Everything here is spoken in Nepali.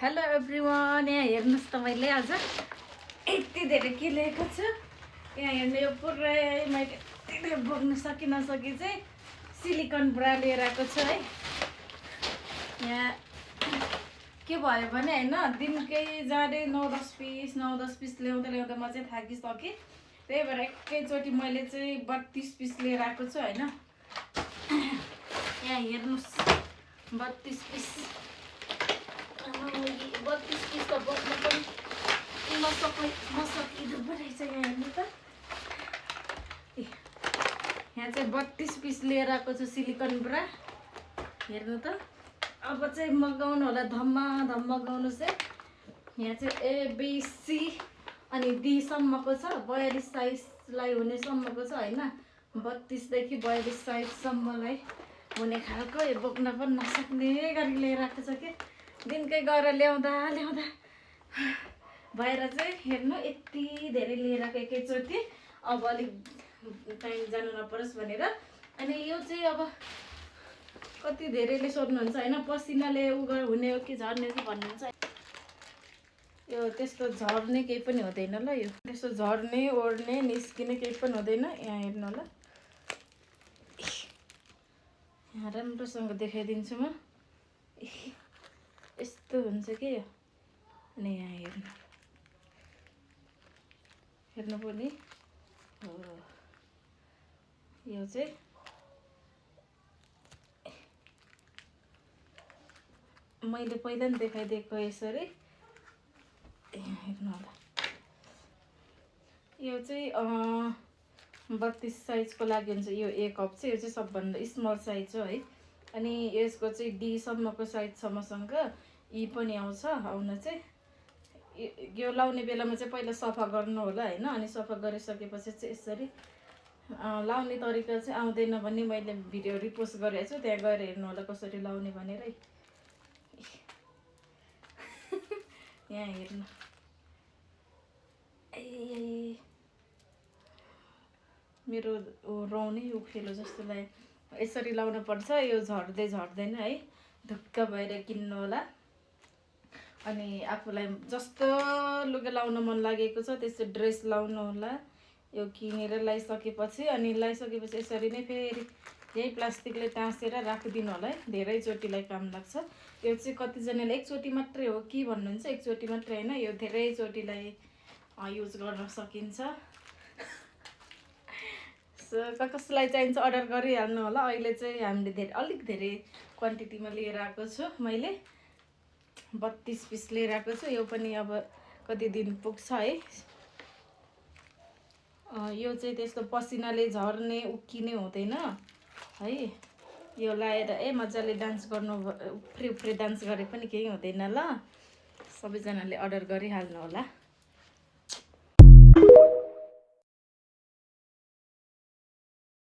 हेलो एभ्रिवान, यहाँ हेर्नुहोस् तपाईँले आज यति धेरै के ल्याएको छु। यहाँ हेर्नु, यो पुरै मैले यति बोक्न सकि नसकि चाहिँ सिलिकन ब्रा लिएर आएको छु है। यहाँ के भयो भने होइन, दिनकै जाँदै 9-10 पिस ल्याउँदा ल्याउँदा म चाहिँ थाकिसकेँ। त्यही भएर एकैचोटि मैले चाहिँ 32 पिस लिएर आएको छु होइन। यहाँ हेर्नुहोस्, 32 पिस। 32 पिस त बोक्नु पनि नसकिँदो रहेछ। यहाँ हेर्नु त, यहाँ चाहिँ 32 पिस लिएर आएको छु सिलिकन ब्रा। हेर्नु त, अब चाहिँ मगाउनु होला, धम्मा मगाउनु चाहिँ। यहाँ चाहिँ एबिसी अनि डी सम्मको छ, 42 साइजलाई हुने सम्मको छ होइन। 32 देखि 42 साइजसम्मलाई हुने खालको, यो बोक्न पनि नसक्ने गरी लिएर आएको छ कि दिनकै गएर ल्याउँदा भएर चाहिँ हेर्नु यति धेरै लिएर आएको एकैचोटि। अब अलिक टाइम जानु नपरोस् भनेर। अनि यो चाहिँ अब कति धेरैले सोध्नुहुन्छ होइन, पसिनाले हुने हो कि झर्ने हो कि भन्नुहुन्छ। यो त्यस्तो झर्ने केही पनि हुँदैन ल। यो त्यस्तो झर्ने ओर्ने निस्किने केही पनि हुँदैन। यहाँ हेर्नु होला, यहाँ राम्रोसँग देखाइदिन्छु म। यस्तो हुन्छ कि यो। अनि यहाँ हेर्नु पनि हो, यो चाहिँ मैले पहिला नि देखाइदिएको यसरी। यहाँ हेर्नु होला, यो चाहिँ 32 साइजको लागि हुन्छ। यो एक कप चाहिँ, यो चाहिँ सबभन्दा स्मल साइज हो है। अनि यसको चाहिँ डी सम्मको साइजसम्मसँग यी पनि आउँछ। आउन चाहिँ यो लाउने बेलामा चाहिँ पहिला सफा गर्नु होला होइन। अनि सफा गरिसकेपछि चाहिँ यसरी लाउने तरिका चाहिँ आउँदैन भने मैले भिडियो रिपोस्ट गरेको छु, त्यहाँ गएर हेर्नु होला कसरी लाउने भनेर है। यहाँ हेर्नु, मेरो रौनै उखेलो जस्तो लाग्यो। यसरी लाउनु पर्छ, यो झर्दैन है। ढुक्क भएर किन्नु होला। अनि आफूलाई जस्तो लुगा लाउन मन लागेको छ त्यस्तो ड्रेस लाउनु होला। यो किनेर लगाइसकेपछि, अनि लगाइसकेपछि यसरी नै फेरि यही प्लास्टिकले टाँसेर राखिदिनु होला है। धेरैचोटिलाई काम लाग्छ। यो चाहिँ कतिजनाले एकचोटि मात्रै हो कि भन्नुहुन्छ, एकचोटि मात्रै होइन, यो धेरैचोटिलाई युज गर्न सकिन्छ। कसलाई चाहिन्छ अर्डर गरिहाल्नु होला। अहिले चाहिँ हामीले अलिक धेरै क्वान्टिटीमा लिएर आएको छु मैले। 32 पिस लिएर आएको छु। यो पनि अब कति दिन पुग्छ है। यो चाहिँ त्यस्तो पसिनाले झर्ने उक्किने हुँदैन है। यो लाएर मजाले डान्स गर्नु, उफ्री डान्स गरे पनि केही हुँदैन ल। सबैजनाले अर्डर गरिहाल्नु होला।